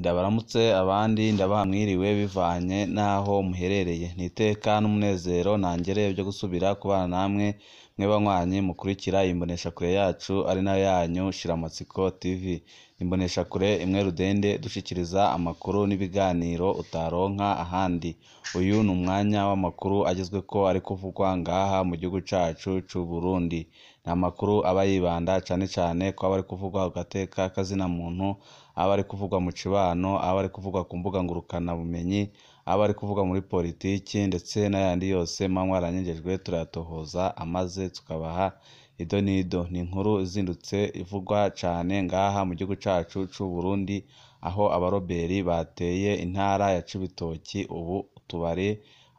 Ndabaramutse abandi ndabaha mwiriwe bivanye n'aho muherereye. Ni iteka n'umunezero ntangere byo gusubira kubana namwe mwe banywanyi mukurikira iyi mboneshakure yacu ari nayo yanyu Shiramatsiko TV. Imboneshakure imwe rudende dushikiriza amakuru n'ibiganiro utaronka ahandi. Uyu ni umwanya w'amakuru agezweko ari kuvugwa ngaha mu gihugu cacu c'u Burundi. Ni amakuru aba yibanda cane cane ko aba ari kuvugwa ku gateka k'azina muntu, aba ari kuvugwa mu cibano, aba ari kuvugwa ku mbuga ngurukanabumenyi, aba ari kuvugwa muri politiki ndetse n'ayandi yose muba mwaranyejejwe turayatohoza amaze tukabaha ido n'ido. Ni inkuru izindutse ivugwa cane ngaha mu gihugu cacu c'u Burundi, aho abaroberi bateye intara ya Cibitoki, ubu utubare,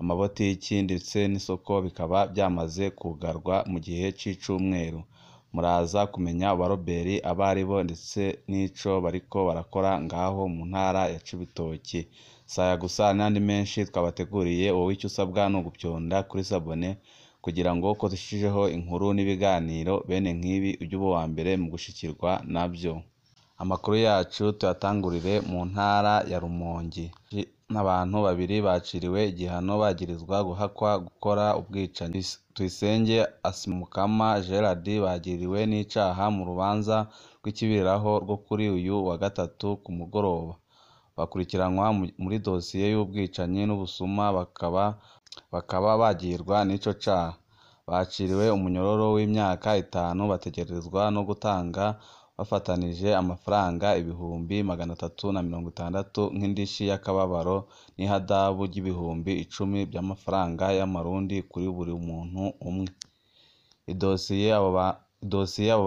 amabotiki ndetse n'isoko bikaba vyamaze kugarwa mu gihe c'icumweru. Muraza kumenya abaroberi abo aribo ndetse n'ico bariko barakora ngaho mu ntara ya Cibitoki. Saya gusa n'ayandi menshi twabateguriye, wowe ico usabwa ni ugupyonda kuri sabone kugira ngo uko dushijeho inkuru n'ibiganiro bene nk'ibi uje uba uwa mbere mu gushikirwa navyo. Amakuru yacu tuyatangurire mu ntara ya Rumonge. Abantu babiri baciriwe igihano bagirizwa guhakwa gukora ubwicanyi. Tuyisenge Asimukama Gerard bagiriwe n'icaha mu rubanza rw'ikibiriraho rwo kuri uyu wa gatatu ku mugoroba. Bakurikiranwa muri dosiye y'ubwicanyi n'ubusuma bakaba bagirwa n'ico caha. Baciriwe umunyororo w'imyaka 5 bategerezwa no gutanga bafatanije amafaranga 360,000 nk'indishi y'akababaro n'ihadabu ry'ibihumbi 10 vy'amafaranga y'amarundi kuri buri muntu umwe. Idosiye abo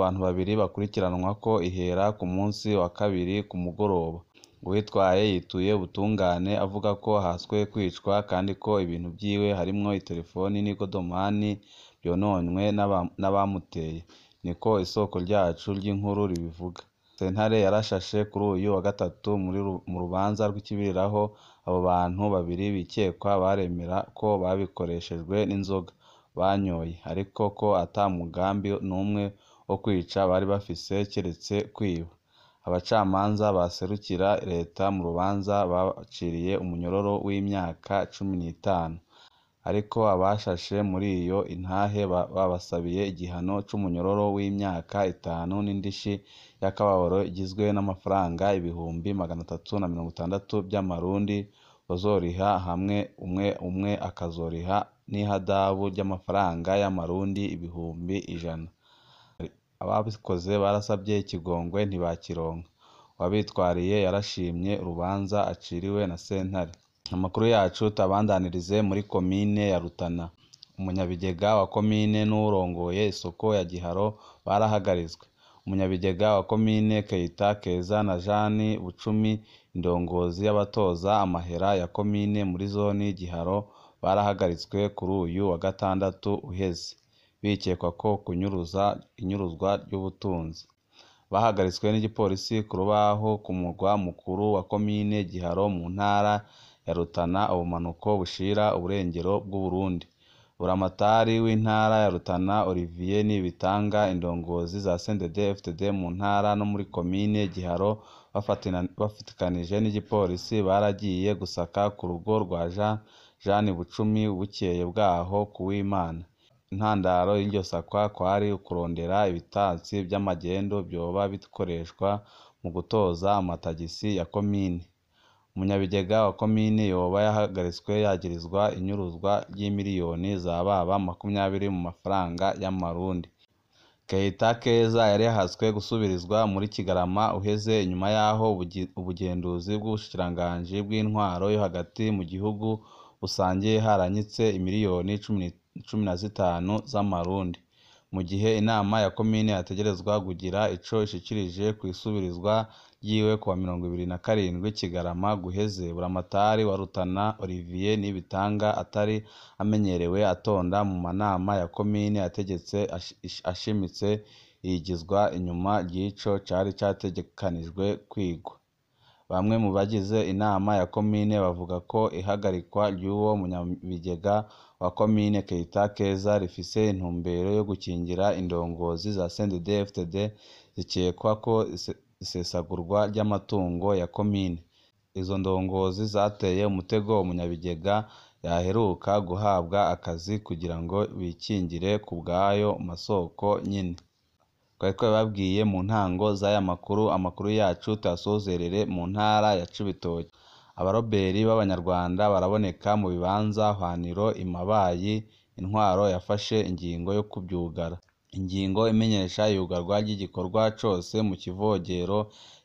bantu babiri bakurikiranwako ihera ku munsi wa kabiri ku mugoroba. Uwitwaye yituye ubutungane avuga ko ahaswe kwicwa kandi ko ibintu vyiwe harimwo iterefoni n'igodomani vyononywe n'abamuteye. Niko isoko ryacu ry'inkuru ribivuga. Sentare yarashashe kuri uyu wa gatatu mu rubanza rw'ikibiriraho abo bantu babiri bikekwa baremera ko babikoreshejwe n'inzoga banyoye, ariko ko ata mugambi n'umwe wo kwica bari bafise kiretse kwiba. Abacamanza baserukira leta mu rubanza babaciriye umunyororo w'imyaka 15, ariko abashashe muri iyo intahe babasabiye igihano c'umunyororo w'imyaka 5 n'indishi y'akababaro igizwe n'amafaranga 360,000 vy'amarundi bazoriha hamwe umwe umwe akazoriha n'ihadabu ry'amafaranga y'amarundi 100,000. Ababikoze barasavye ikigongwe ntibakironka. Uwabitwariye yarashimye urubanza aciriwe na sentare. Amakuru yacu tuyabandanirize muri komine ya Rutana. Umunyabigega wa komine n'uwurongoye isoko ya Giharo barahagaritswe. Umunyabigega wa komine Keita Keza na Jani Bucumi, indongozi y'abatoza amahera ya komine muri zoni Giharo barahagaritswe kuri uyu wa gatandatu uheze, bikekwa ko kunyuruza inyuruzwa ry'ubutunzi. Bahagaritswe n'igipolisi ku rubaho ku murwa mukuru wa komine Giharo mu ntara ya Rutana, ubumanuko bushira uburengero bw'Uburundi. Buramatari w'intara ya Rutana Olivier Nibitanga, indongozi za CNDD-FDD mu ntara no muri komine Giharo bafatikanije n'igipolisi baragiye gusaka ku rugo rwa Jani Bucumi bukeye bwaho kuw'Imana. Intandaro y'iryo sakwa kwari ukurondera ibitatsi vy'amagendo vyoba bikoreshwa mu gutoza amatagisi ya komine. Umunyabigega wa komine yoba yahagaritswe yagirizwa inyuruzwa ry'imiriyoni zababa 20 mu mafaranga y'amarundi. Keita Keza yari yahaswe gusubirizwa muri Kigarama uheze inyuma y'aho ubugenduzi bw'ubushikiranganji bw'intwaro yo hagati mu gihugu busangiye haranyitse imiriyoni 15 z'amarundi. Mu gihe inama ya komine yategerezwa kugira ico ishikirije kw'isubirizwa ryiwe kuwa 27 Kigarama guheze, Buramatari wa Rutana Olivier Nibitanga atari amenyerewe atonda mu manama ya komine yategetse ashimitse iyigizwa inyuma ry'ico cari categekanijwe kwigwa. Bamwe mu bagize inama ya komine bavuga ko ihagarikwa ry'uwo munyabigega wa komine Keita Keza rifise intumbero yo gukingira indongozi za CNDD-FDD zikekwa ko isesagurwa ry'amatungo ya komine. Izo ndongozi zateye umutego umunyabigega yaheruka guhabwa akazi kugira ngo bikingire ku bw'ayo masoko nyene. Twari twabibabwiye mu ntango z'aya makuru, amakuru yacu tuyasozerere mu ntara ya Cibitoke. Abaroberi b'Abanyarwanda baraboneka mu bibanza hwaniro i Mabayi, intwaro yafashe ingingo yo kubyugara. Ingingo imenyesha iyugarwa ry'igikorwa cose mu kivogero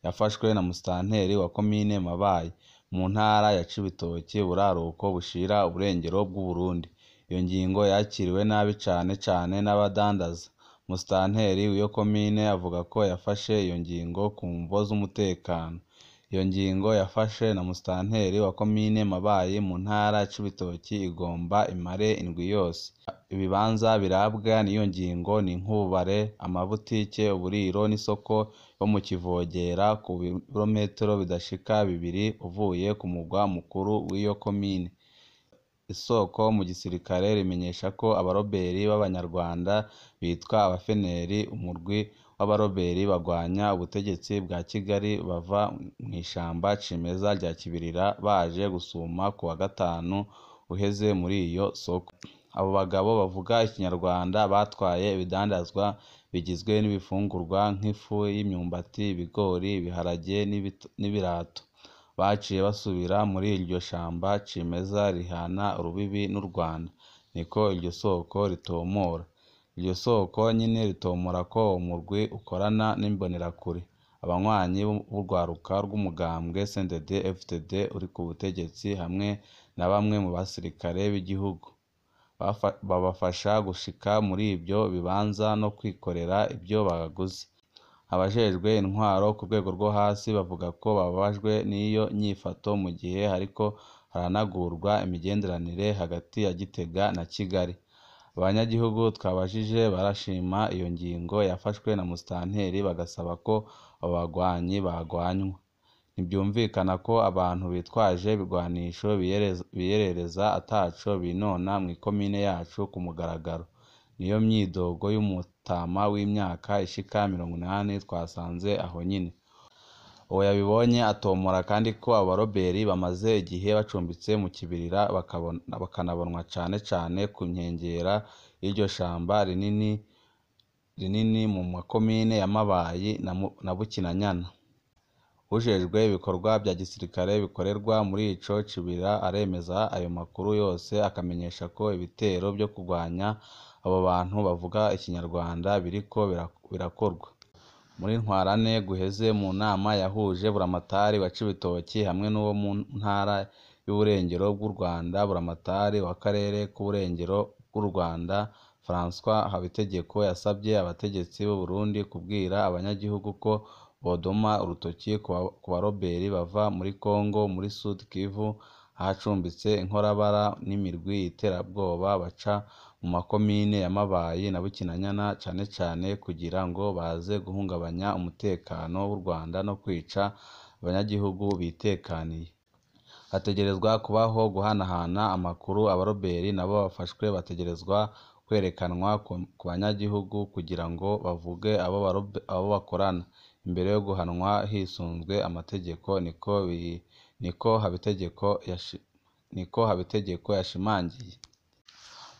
yafashwe na musitanteri wa komine Mabayi mu ntara ya Cibitoke, buraruko bushira uburengero bw'Uburundi. Iyo ngingo yakiriwe nabi cane cane n'abadandaza. Musitanteri w'iyo komine avuga ko yafashe iyo ngingo ku mvo z'umutekano. Iyo ngingo yafashwe na musitanteri wa komine Mabayi mu ntara ya Cibitoke igomba imare indwi yose. Ibibanza birabwa n'iyo ngingo ni nk'ububare, amabutike, uburiro n'isoko yo mu Kivogera ku birometero bidashika 2 uvuye ku mugwa mukuru w'iyo komine. Isoko mu gisirikare rimenyesha ko abaroberi b'Abanyarwanda bitwa abafeneri, umurwi w'abaroberi bagwanya ubutegetsi bwa Kigali bava mw'ishamba cimeza rya Kibirira baje gusuma kuwa gatanu uheze muri iyo soko. Abo bagabo bavuga ikinyarwanda batwaye ibidandazwa bigizwe n'ibifungurwa nk'ifu y'imyumbati, ibigori, ibiharage n'ibirato. Baciye basubira muri iryo shamba cimeza rihana urubibi n'u Rwanda, niko iryo soko ritomora. Iryo soko nyene ritomora ko uwo murwi ukorana n'imbonerakure, abanywanyi b'urwaruka rw'umugambwe CNDD-FDD uri ku butegetsi hamwe na bamwe mu basirikare b'igihugu. Babafasha gushika muri ivyo bibanza no kwikorera ivyo baguze. Abajejwe intwaro ku rwego rwo hasi bavuga ko bababajwe n'iyo nyifato mu gihe hariko haranagurwa imigenderanire hagati ya Gitega na Kigali. Abanyagihugu twabajije barashima iyo ngingo yafashwe na musitanteri bagasaba ko abo bagwanyi bagwanywa. Ntivyumvikana ko abantu bitwaje ibigwanisho biyerereza ataco binona mw'ikomine yacu ku mugaragaro. Niyo myidogo y'umutama w'imyaka ishika 80 twasanze aho nyene. Uwo yabibonye atomora kandi ko abo baroberi bamaze igihe bacumbitse mu Kibirira bakanabonwa cane cane ku nkengera y'iryo shamba rinini rinini mu makomine ya Mabayi na Bukinanyana. Ujejwe ibikorwa vya gisirikare bikorerwa muri ico kibira aremeza ayo makuru yose akamenyesha ko ibitero vyo kurwanya abo bantu bavuga ikinyarwanda biriko birakorwa. Muri ntwarane guheze mu nama yahuje Buramatari wa Cibitoki hamwe n'uwo mu ntara y'uburengero bw'u Rwanda, Buramatari w'akarere k'uburengero bw'u Rwanda François Habitegeko yasabye abategetsi b'u Burundi kubwira abanyagihugu ko bodoma urutoki ku baroberi bava muri Congo, muri Sud Kivu ahacumbitse inkorabara n'imirwi y'iterabwoba baca mu makomine ya Mabayi na Bukinanyana cane cane kugira ngo baze guhungabanya umutekano w'u Rwanda no kwica abanyagihugu bitekaniye. Hategerezwa kubaho guhanahana amakuru, abaroberi nabo bafashwe bategerezwa kwerekanwa ku banyagihugu kugira ngo bavuge abo bakorana imbere yo guhanwa hisunzwe amategeko, niko Habitegeko yashimangiye.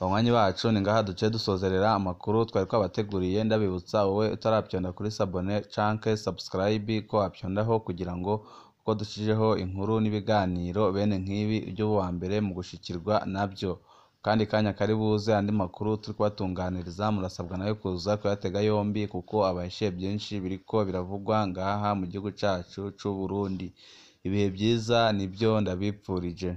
Banywanyi bacu ni ngaha duce dusozerera amakuru twari twabateguriye, ndabibutsa wowe utarapyonda kuri sabone canke subscribe ko wapyondaho kugira ngo uko dushijeho inkuru n'ibiganiro bene nk'ibi ujye uba uwa mbere mu gushikirwa nabyo. Kandi kanya kari buze andi makuru turi kubatunganiriza murasabwa nayo kuza kuyatega yombi kuko abahishe byinshi biriko biravugwa ngaha mu gihugu cacu c'u Burundi. Ibihe vyiza nibyo ndabipfurije.